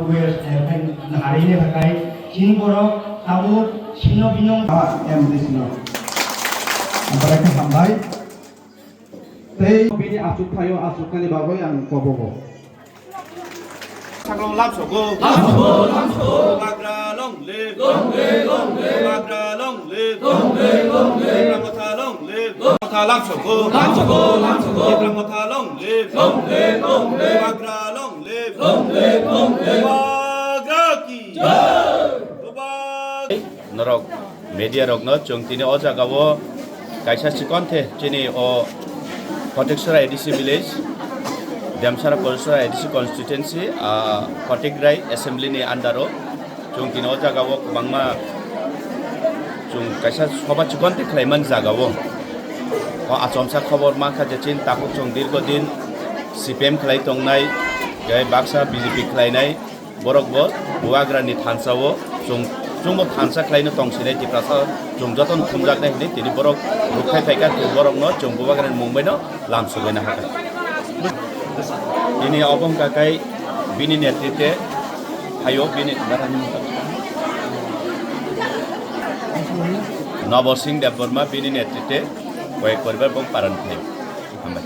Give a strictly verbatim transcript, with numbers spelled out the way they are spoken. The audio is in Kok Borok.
Hari ini pakai sini borok tabuk sino binong. Ah, M D C no. Apa lagi sampai? Tei bini asuk thaio asuk kani bagwi ang kobogo. Sakno lamsogo. Lamsogo, lamsogo. Bubagra long live. Long live, long live. Bubagra long live. Long live, long live. Tipra Motha long live. Motha lamsogo. Lamsogo, lamsogo. Tipra Motha long live. Long live, long live. Bubagra long live. Long live, long live. Bubagra ki. Jai. Bubagra. Norok media rokno chwng tini o jagao kaisa chikon the chini o Kotiksora A D C village, Demsara Kotiksora A D C constituency, ah, Kotikrai assembly ni under o chwng tini o jagao kwbangma chwng kaisa soba chikon the khlaimani jagao. O achomsa khobor mankha je chini tabuk chwng dirgo din C P M khlai tongnai, tei baksa B J P khlainai, borok bo Bubagrani thansa o chwng, chwngbo thansa khlaino tongsinai Tiprasa, chwng jotono thumjaknai hinwi tini borok rukphai phaikha, chwng borokno chwng Bubagrani mung baino lam sugaina hakha. Tini obo wngkha khe bini netrite phaio bini Nobo Singh Debbarma bini netrite koyek poribar bong paran phaio. Hambai.